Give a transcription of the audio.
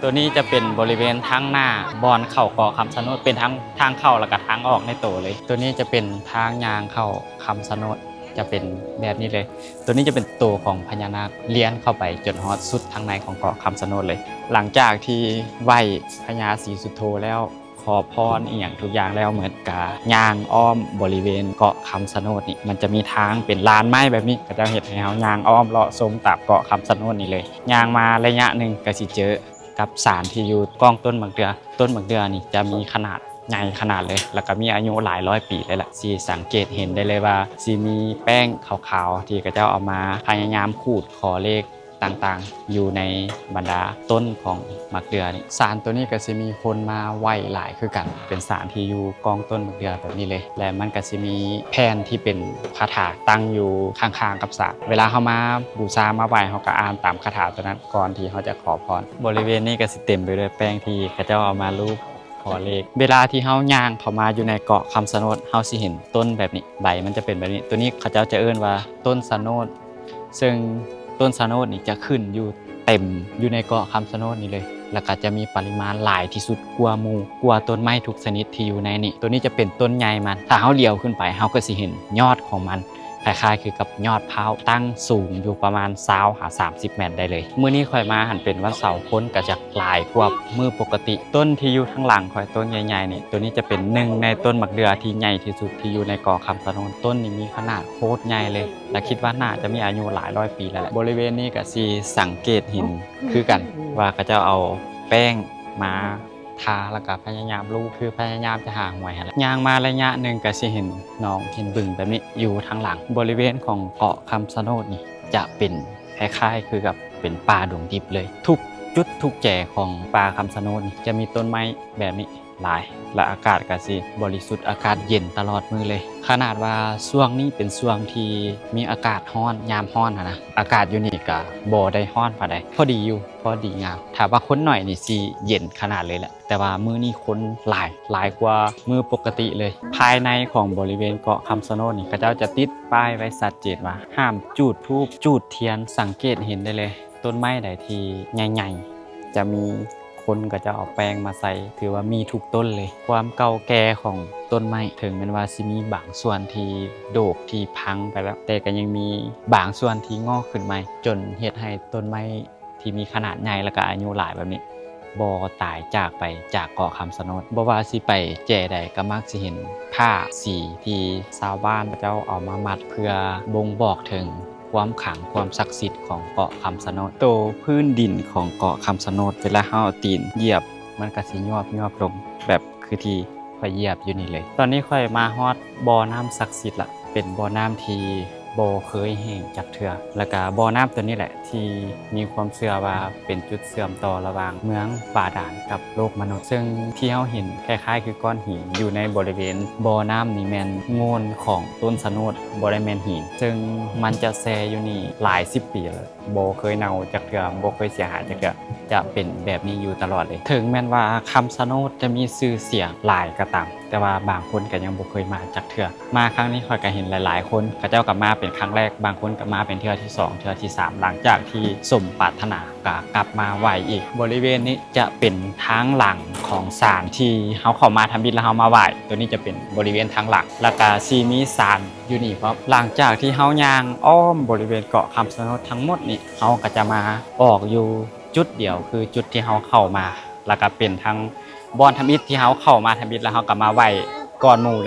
ຕົວນີ້ຈະເປັນບໍລິເວນທາງໜ້າບ່ອນເຂົ້າເກາະຄຳຊະໂນດ ເປັນທັງທາງເຂົ້າ ແລະກະທາງອອກໃນໂຕເລີຍ. ຕົວນີ້ຈະເປັນທາງຍ່າງເຂົ້າຄຳຊະໂນດ ຈະເປັນແບບນີ້ເລີຍ. ຕົວນີ້ຈະເປັນໂຕຂອງພະຍານາກ ລຽນເຂົ້າໄປຈົນຮອດສຸດທາງໃນຂອງເກາະຄຳຊະໂນດເລີຍ. ຫຼັງຈາກທີ່ໄຫວ້ພະຍາສີສຸດໂທແລ້ວ ຂໍພອນອີ່ຫຍັງທຸກຢ່າງແລ້ວໝົດ ກະຍ່າງອ້ອມບໍລິເວນເກາະຄຳຊະໂນດນີ້ ມັນຈະມີທາງເປັນລານໄມ້ແບບນີ້ ເຂົາເຈົ້າເຮັດໃຫ້ເຮົາຍ່າງອ້ອມເລາະຊົມຕາມເກາະຄຳຊະໂນດນີ້ເລີຍ. ຍ່າງມາໄລຍະໜຶ່ງກະຊິເຈີກັບສານທີ່ຢູ່ກ້ອງຕົ້ນໝາກເດື່ອ. ຕົ້ນໝາກເດື່ອນີ້ຈະມີຂະໜາດໃຫຍ່ຂະໜາດເລີຍ ແລ້ວກະມີອາຍຸຫຼາຍຮ້ອຍປີເລີຍລະ. ຊິສັງເກດເຫັນໄດ້ເລີຍວ່າ ຊິມີແປ້ງຂາວໆທີ່ເຂົາເຈົ້າເອົາມາພະຍາຍາມຂູດຂໍເລກ ຕ່າງໆ ຢູ່ໃນບັນດາຕົ້ນຂອງໝາກເດື່ອນີ້. ສານໂຕນີ້ກະຊິມີຄົນມາໄຫວ້ຫຼາຍຄືກັນ ເປັນສານທີ່ຢູ່ກ້ອງຕົ້ນໝາກເດື່ອໂຕນີ້ເລີຍ ແລະມັນກະຊິມີແຜ່ນທີ່ເປັນຄາຖາຕັ້ງຢູ່ຂ້າງໆກັບສານ. ເວລາເຮົາມາບູຊາມາໄຫວ້ ເຮົາກະອ່ານຕາມຄາຖາໂຕນັ້ນ ກ່ອນທີ່ເຮົາຈະຂໍພອນ. ບໍລິເວນນີ້ກະຊິເຕັມໄປດ້ວຍແປ້ງທີ່ເຂົາເຈົ້າເອົາມາລູບຂໍເລກ. ເວລາທີ່ເຮົາຍ່າງເຂົ້າມາຢູ່ໃນເກາະຄຳຊະໂນດ ເຮົາຊິເຫັນຕົ້ນແບບນີ້ ໃບມັນຈະເປັນແບບນີ້. ໂຕນີ້ເຂົາເຈົ້າຈະເອີ້ນວ່າຕົ້ນຊະໂນດ ເຊິ່ງຕົ້ນຊະໂນດນີ້ຈະຂຶ້ນຢູ່ເຕັມຢູ່ໃນເກາະຄຳຊະໂນດນີ້ເລີຍ ແລ້ວກະຈະມີປະລິມານຫຼາຍທີ່ສຸດກວ່າໝູ່ ກວ່າຕົ້ນໄມ້ທຸກຊະນິດທີ່ຢູ່ໃນນີ້. ໂຕນີ້ຈະເປັນຕົ້ນໃຫຍ່ມັນ ຖ້າເຮົາຫຼຽວຂຶ້ນໄປ ເຮົາກະຊິເຫັນຍອດຂອງມັນ ຄ້າຍໆຄືກັບຍອດພ້າວ ຕັ້ງສູງຢູ່ປະມານຊາວຫາສາມສິບແມັດໄດ້ເລີຍ. ມື້ນີ້ຂ້ອຍມາຫັ້ນເປັນວັນເສົາ ຄົນກະຈະຫຼາຍກວ່າມື້ປົກກະຕິ. ຕົ້ນທີ່ຢູ່ທາງຫຼັງຂ້ອຍ ຕົ້ນໃຫຍ່ໆນີ້ ໂຕນີ້ຈະເປັນໜຶ່ງໃນຕົ້ນໝາກເດື່ອທີ່ໃຫຍ່ທີ່ສຸດທີ່ຢູ່ໃນເກາະຄຳຊະໂນດ. ຕົ້ນນີ້ມີຂະໜາດໂຄດໃຫຍ່ເລີຍ ແລະຄິດວ່າໜ້າຈະມີອາຍຸຫຼາຍຮ້ອຍປີແລ້ວແຫຼະ. ບໍລິເວນນີ້ກະຊິສັງເກດເຫັນຄືກັນວ່າເຂົາເຈົ້າເອົາແປ້ງມາທາ ແລ້ວກະພະຍາຍາມລູບ ຄືພະຍາຍາມຈະຫາຫວຍຫັ້ນແຫຼະ. ຍ່າງມາໄລຍະໜຶ່ງກະຊິເຫັນໜອງເຫັນບຶງແບບນີ້ຢູ່ທາງຫຼັງ. ບໍລິເວນຂອງເກາະຄຳຊະໂນດນີ້ຈະເປັນຄ້າຍໆຄືກັບເປັນປ່າດົງດິບເລີຍ ທຸກຈຸດທຸກແຈຂອງປ່າຄຳຊະໂນດນີ້ຈະມີຕົ້ນໄມ້ແບບນີ້ ຫຼາຍ ແລະອາກາດກະຊິບໍລິສຸດ ອາກາດເຢັນຕະຫຼອດມື້ເລີຍ. ຂະໜາດວ່າຊ່ວງນີ້ເປັນຊ່ວງທີ່ມີອາກາດຮ້ອນ ຍາມຮ້ອນຫັ້ນນະ ອາກາດຢູ່ນີ້ກະບໍ່ໄດ້ຮ້ອນປານໃດ ພໍດີຢູ່ ພໍດີງາມ. ຖ້າວ່າຄົນໜ້ອຍນີ້ຊິເຢັນຂະໜາດເລີຍແຫຼະ ແຕ່ວ່າມື້ນີ້ຄົນຫຼາຍ ຫຼາຍກວ່າມື້ປົກກະຕິເລີຍ. ພາຍໃນຂອງບໍລິເວນເກາະຄຳຊະໂນດນີ້ ເຂົາເຈົ້າຈະຕິດປ້າຍໄວ້ຊັດເຈນວ່າ ຫ້າມຈູດທູບ ຈູດທຽນ. ສັງເກດເຫັນໄດ້ເລີຍ ຕົ້ນໄມ້ໃດທີ່ໃຫຍ່ໆ ຈະມີ ຄົນກະຈະເອົາແປ້ງມາໃສ່ ຖືວ່າມີທຸກຕົ້ນເລີຍ. ຄວາມເກົ່າແກ່ຂອງຕົ້ນໄມ້ ເຖິງແມ່ນວ່າຊິມີບາງສ່ວນທີ່ໂດກ ທີ່ພັງໄປແລ້ວ ແຕ່ກະຍັງມີບາງສ່ວນທີ່ງອກຂຶ້ນໃໝ່ ຈົນເຮັດໃຫ້ຕົ້ນໄມ້ທີ່ມີຂະໜາດໃຫຍ່ ແລະກະອາຍຸຫຼາຍແບບນີ້ ບໍ່ຕາຍຈາກໄປຈາກເກາະຄຳຊະໂນດ. ບໍ່ວ່າຊິໄປແຈໃດກະມັກຊິເຫັນຜ້າສີທີ່ຊາວບ້ານເຂົາເຈົ້າເອົາມາມັດ ເພື່ອບົ່ງບອກເຖິງ ຄວາມຂລັງ ຄວາມສັກສິດຂອງເກາະຄຳຊະໂນດ. ໂຕພື້ນດິນຂອງເກາະຄຳຊະໂນດ ເວລາເຮົາເອົາຕີນຢຽບ ມັນກະຊິຍວບໆລົງ ແບບຄືທີ່ຂ້ອຍຢຽບຢູ່ນີ້ເລີຍ. ຕອນນີ້ຂ້ອຍມາຮອດບໍ່ນ້ຳສັກສິດລະ ເປັນບໍ່ນ້ຳທີ່ບໍ່ເຄີຍແຫ້ງຈັກເທື່ອ ແລະກະບໍ່ນ້ຳໂຕນີ້ແຫຼະ ທີ່ມີຄວາມເຊື່ອວ່າເປັນຈຸດເຊື່ອມຕໍ່ລະຫວ່າງເມືອງບາດານກັບໂລກມະນຸດ ເຊິ່ງທີ່ເຮົາເຫັນຄ້າຍໆຄືກ້ອນຫີນຢູ່ໃນບໍລິເວນບໍ່ນ້ຳນີ້ ແມ່ນໂງ່ນຂອງຕົ້ນຊະໂນດ ບໍ່ໄດ້ແມ່ນຫີນ ເຊິ່ງມັນຈະແຊ່ຢູ່ນີ້ຫຼາຍສິບປີແລ້ວ ບໍ່ເຄີຍເນົ່າຈັກເທື່ອ ບໍ່ເຄີຍເສຍຫາຍຈັກເທື່ອ ຈະເປັນແບບນີ້ຢູ່ຕະຫຼອດເລີຍ. ເຖິງແມ່ນວ່າຄຳຊະໂນດຈະມີຊື່ສຽງຫຼາຍກໍຕາມ ແຕ່ວ່າບາງຄົນກໍຍັງບໍ່ເຄີຍມາຈັກເທື່ອ. ມາຄັ້ງນີ້ຂ້ອຍກໍເຫັນຫຼາຍໆຄົນ ເຂົາເຈົ້າກໍມາເປັນຄັ້ງແລກ ບາງຄົນກໍມາເປັນເທື່ອທີສອງ ເທື່ອທີສາມ ຫຼັງຈາກທີ່ສົມປາດຖະໜາກໍກັບມາໄຫວ້ອີກ. ບໍລິເວນນີ້ຈະເປັນທາງຫຼັງຂອງສານທີ່ເຮົາເຂົ້າມາທຳອິດແລ້ວເຮົາມາໄຫວ້ ໂຕນີ້ຈະເປັນບໍລິເວນທາງຫຼັງ ແລ້ວກໍຊິມີສານຢູ່ນີ້ພ້ອມ. ຫຼັງຈາກທີ່ເຮົາຍ່າງອ້ອມບໍລິເວນເກາະຄຳຊະໂນດທັງໝົດນີ້ ເຮົາກໍຈະມາອອກຢູ່ຈຸດດຽວ ຄືຈຸດທີ່ເຮົາເຂົ້າມາ ແລ້ວກໍເປັນທັງບ່ອນທຳອິດທີ່ເຮົາເຂົ້າມາທຳອິດ ແລ້ວເຮົາກໍມາໄຫວ້ກ່ອນໝູ່ເລີຍ.